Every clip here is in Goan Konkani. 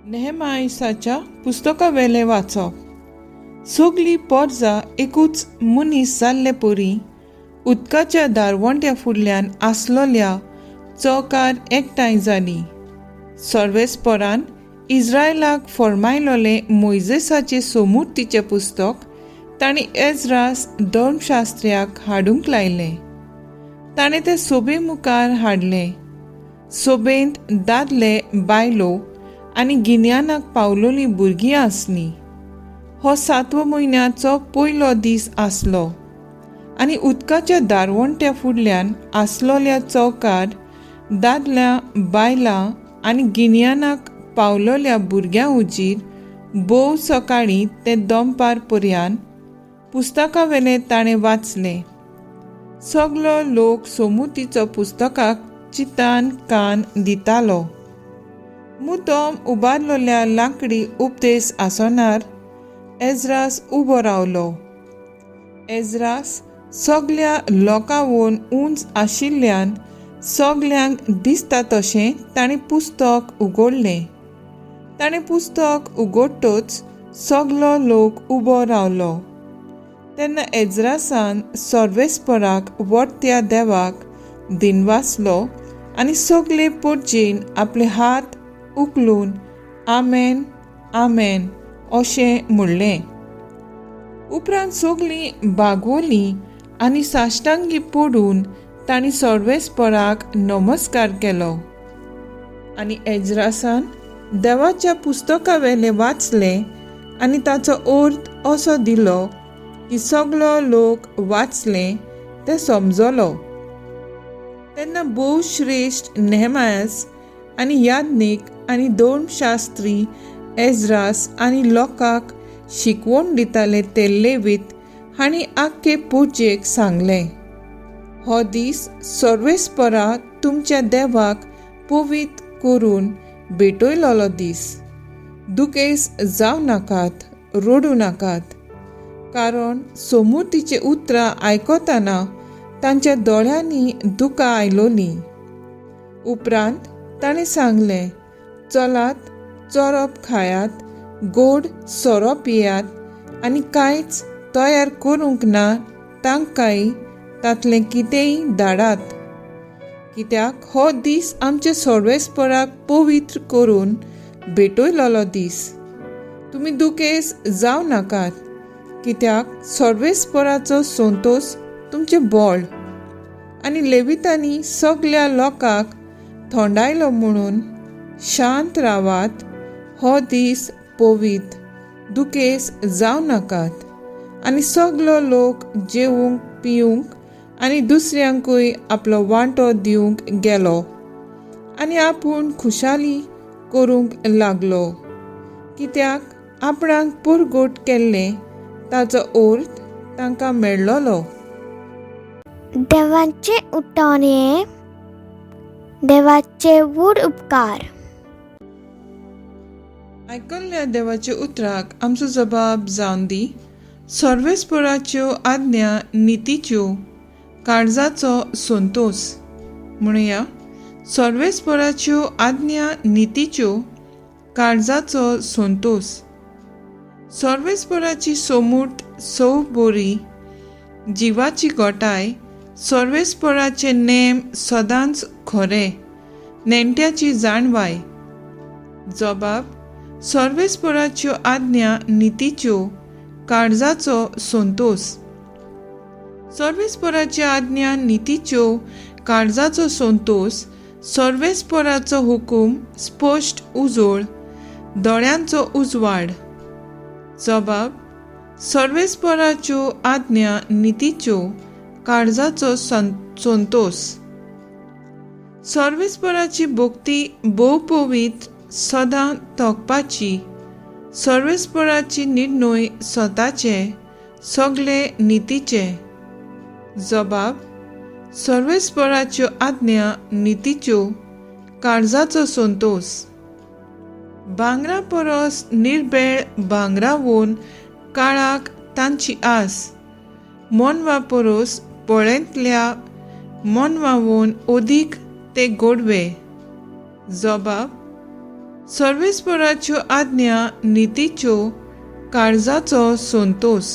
नेहमायसाच्या पुस्तका वेलें वाचप. सगली पोरजा एकूच मनीस जाल्ले परी उदकाच्या दारवंट्या फुडल्यान आसलोल्या चौकार एकठांय जाली. सर्वेस्परान इस्रायलाक फर्मायलोलें मोयजेसाचें सोमुर्तीचें पुस्तक तांणी एज्रास धर्मशास्त्र्याक हाडूंक लायलें. ताणें तें सोबे मुखार हाडलें. सोबेंत दादले, बायलो आनी गिन्यानाक पावलोलीं भुरगीं आसलीं. हो सातवो म्हयन्याचो पयलो दीस आसलो आनी उदकाच्या दारवंट्या फुडल्यान आसलोल्या चौकार दादल्या, बायलां आनी गिन्यानाक पावलोल्या भुरग्यां हुजीर भोव सकाळीं ते दनपार पर्यान पुस्तकावेलें ताणें वाचलें. सगलो लोक सोमुतीचो पुस्तकाक चितान कान दितालो. मुद्दम उबारलोल्या लांकडी उपदेश आसनार एज्रास उबो रावलो. एज्रास सगल्या लोकांवून उंच आशिल्ल्यान सगल्यांक दिसता तशें ताणें पुस्तक उगडलें. ताणें पुस्तक उगडटच सगलो लोक उबो रावलो. तेन्ना एज्रासान सर्वेस्पराक व्हडत्या देवाक दिनवासलो आनी सगले पोटजेन आपले हात उखलून आमेन आमेन अशें म्हणलें. उपरांत सगलीं बागवलीं आनी साश्टांगी पडून तांणी सर्वेस्पराक नमस्कार केलो. आनी एज्रासान देवाच्या पुस्तका वेलें वाचलें आनी ताचो अर्थ असो दिलो की सगलो लोक वाचलें तें समजलो. तेन्ना भोव श्रेश्ठ नेहमायस आनी याज्ञीक आनी धर्मशास्त्री एज्रास आनी लोकांक शिकवण दिताले ते लेवीत हांणी आख्खे पुजेक सांगलें, हो दीस सर्वेस्परा तुमच्या देवाक पवित्र करून भेटयलोलो दीस. दुखेस जावं नाकात, रडूं नाकात, कारण सोमुर्तीचीं उतरां आयकतना तांच्या दोळ्यांनी दुकां आयलोलीं. उपरांत ताणें सांगलें, चलात, चोरप खायात, गोड सोरो पियात आनी कांयच तयार करूंक ना तांकांय तांतलें कितेंय धाडात, कित्याक हो दीस आमच्या सर्वेस्पराक पवित्र करून भेटयलोलो दीस. तुमी दुखेस जावं नाकात, कित्याक सर्वेस्पराचो संतोश तुमचें बळ. आनी लेवितांनी सगल्या लोकांक थंडायलो म्हणून शांत रावात, हो दीस पवित्र, दुखेस जावं नाकात. आनी सगलो लोक जेवंक पिवंक आनी दुसऱ्यांकूय आपलो वांटो दिवंक गेलो आनी आपूण खुशाली करूंक लागलो, कित्याक आपणाक पुरगोट केल्लें ताचो अर्थ तांकां मेळ्ळोलो. देवाचें उठोन हें देवाचे व्हड उपकार. आयकल्ल्या देवाच्या उतराक आमचो जबाब जावन दी. सर्वेस्पराच्यो आज्ञा नितीच्यो, काळजाचो संतोश. म्हणुया, सर्वेस्पराच्यो आज्ञा नितीच्यो, काळजाचो संतोश. सर्वेस्पराची सोमूर्त सौ बोरी, जिवाची गोटाय. सर्वेस्पराचे नेम सदांच खरे, नेणट्याची जाणवाय. जबाब, सर्वेस्पराच्यो आज्ञा नितीच्यो, काळजाचो संतोश. सर्वेस्पराच्यो आज्ञा नितीच्यो, काळजाचो संतोश. सर्वेस्पराचो हुकूम स्पश्ट उजळ, दोळ्यांचो उजवाड. जबाब, सर्वेस्पराच्यो आज्ञा नितीच्यो, काळजाचो संतोश. सर्वेस्पराची भक्ती भोव पवित्र, सदां तोखपाची. सर्वेस्पराची निर्णय स्वताचे, सगळे नितीचे. जबाब, सर्वेस्पराच्यो आज्ञा नितीच्यो, काळजाचो संतोश. भांगरा परस निर्बेळ भांगरावून काळाक तांची आस. मोनवा परस पळेंतल्या मोनवावून अदीक ते गोडवे. जबाब, सर्वेस्पराच्यो आज्ञा नितीच्यो, काळजाचो संतोस.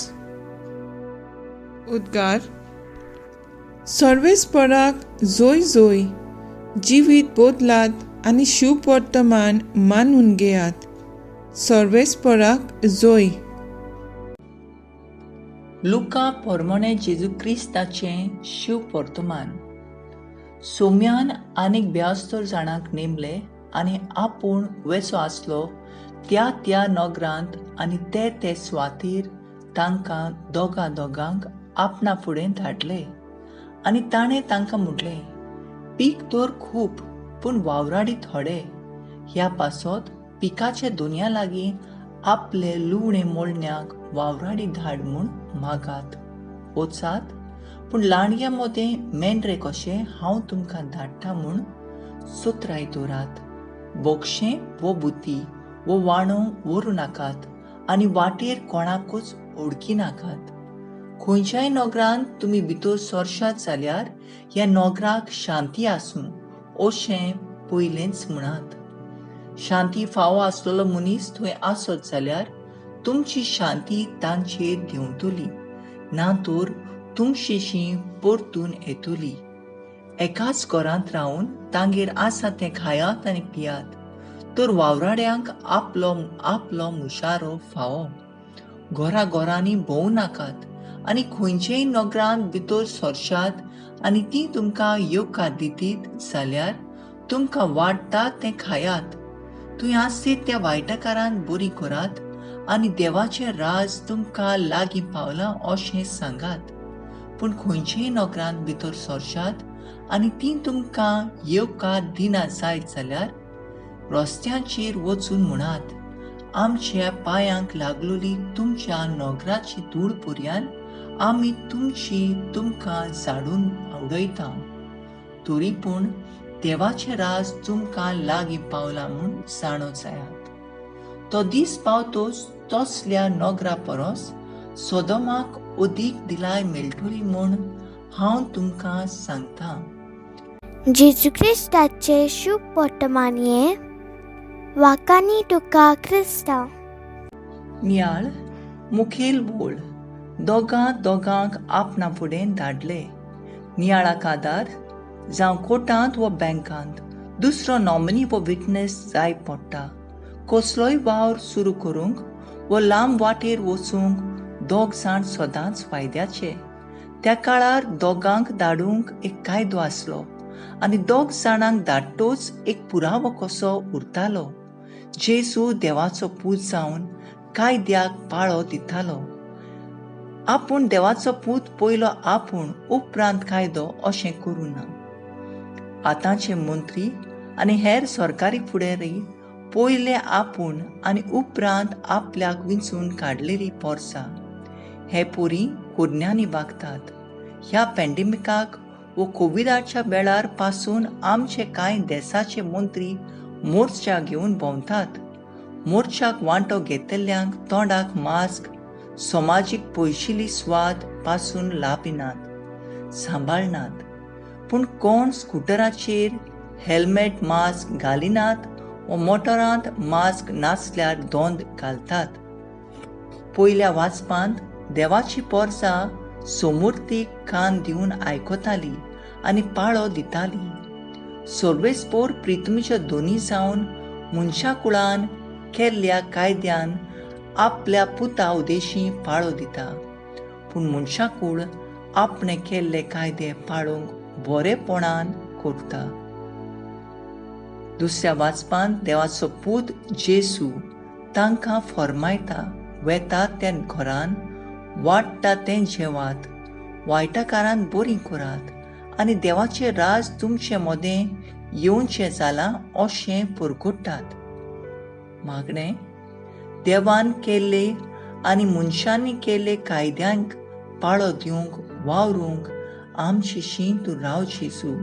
उद्गार. सर्वेस्पराक जोय जोय, जिवीत बदलात आनी शिववर्तमान मानून घेयात. सर्वेस्पराक जोय. लुका पोरमोणे जेजू क्रिस्ताचें शिव वर्तमान. सोम्यान आनीक 72 जाणांक नेमले आनी आपूण वेसो आसलो त्या त्या नगरांत आनी ते ते स्वातीर तांकां दोगां दोगांक आपणा फुडें धाडले. आनी ताणें तांकां म्हटलें, पीक तर खूब पूण वावराडी थोडे. ह्या पासत पिकाचे दुनिया लागीं आपले लुवणे मोडण्याक वावराडी धाड म्हूण मागात. वचात, पूण लांडग्या मदें मेंढरे कशें हांव तुमकां धाडटा म्हूण सोत्राय दवरात. बोक्षें वो बुती वो वाणो व्हरूं नाकात आनी वाटेर कोणाकूच ओडकी नाकात. खंयच्याय नगरांत तुमी भितर सरशात जाल्यार ह्या नगराक शांती आसूं अशें पयलेंच म्हणात. शांती फावो आसलेलो मनीस थंय आसत जाल्यार तुमची शांती तांचेर देंवतली, ना तर तुमचेशी परतून येतली. एकाच घरांत रावन तांगेर आसा तें खायात आनी पियात, तर वावराड्यांक आपलो आपलो मुशारो फावो. घरा घरांनी भोंवू नाकात आनी खंयचेय नगरांत भितर सरशात आनी ती तुमकां येवकार दितीत जाल्यार तुमकां वाडटा तें खायात. थंय आसत त्या वायटकारान बरी करात आनी देवाचें राज तुमकां लागीं पावलां अशें सांगात. पूण खंयचेय नगरांत भितर सरशात आनी ती तुमकां येवकार दिना जायत जाल्यार रस्त्यांचेर वचून म्हणात, आमच्या पांयांक लागलोली तुमच्या नगराची धूळ पर्यान आमी तुमची तुमकां झाडून उडयता. तरी पूण देवाचें राज तुमकां लागीं पावलां म्हूण जाणो जायात. तो दीस पावतोच तसल्या नगरा परस सोदोमाक अदीक दिलाय मेळटली म्हूण हांव तुमकां सांगता. जेजू क्रिस्ताचें शुभ वर्तमान हें वाकांनी तुका क्रिस्तांव. नियाळ मुखेल वोळ दोगां दोगांक आपणा फुडें धाडले. नियाळाक आदार जावं कोर्टांत वा बँकांत दुसरो नॉमिनी वा विटनेस जाय पडटा. कसलोय वावर सुरू करूंक वा लांब वाटेर वचूंक दोग जाण सदांच फायद्याचे. त्या काळार दोगांक धाडूंक एक कायदो आसलो आनी दोग जाणांक धाडटोच एक पुरावो कसो उरतालो. जेजू देवाचो पूत जावन कायद्याक पाळो दितालो. आपूण देवाचो पूत पयलो आपूण उपरांत कायदो अशें करूं ना. आतांचे मंत्री आनी हेर सरकारी फुडारी पयले आपूण आनी उपरांत आपल्याक विंचून काडलेली पोरसां हे पोरी कोरण्यांनी वागतात. ह्या पॅन्डेमिकाक वो कोविडाच्या वेळार पासून आमचे कांय देसाचे मंत्री मोर्चा घेवन भोंवतात. मोर्चाक वांटो घेतल्ल्यांक तोंडाक मास्क, समाजीक पयशिल्ली स्वाद पासून लाभिनात, सांबाळनात. पूण कोण स्कुटराचेर हेल्मेट मास्क घालिनात वा मोटरांत मास्क नासल्यार दोंद घालतात. पयल्या वाचपांत देवाची पोरसां सोमुर्तीक कान दिवन आयकताली आनी पाळो दिताली. सर्वेस्पोर प्रितमीच्या दोनी जावन मनशाकुळान केल्ल्या कायद्यान आपल्या पुता उदेशी पाळो दिता. पूण मनशाकूळ आपणे केल्ले कायदे पाळूंक बरेपणान करता. दुसऱ्या वाचपांत देवाचो पूत जेसू तांकां फॉर्मायता, वेता त्या घरान वाडटा तें जेवात, वायटाकारान बरी करात आनी देवाचें राज तुमचे मदें येवचें जालां अशें परगट्टात. मागणें देवान केल्ले आनी मनशांनी केल्ले कायद्यांक पाळो दिवंक वावरूंक आमची शी तूं राव जेजू.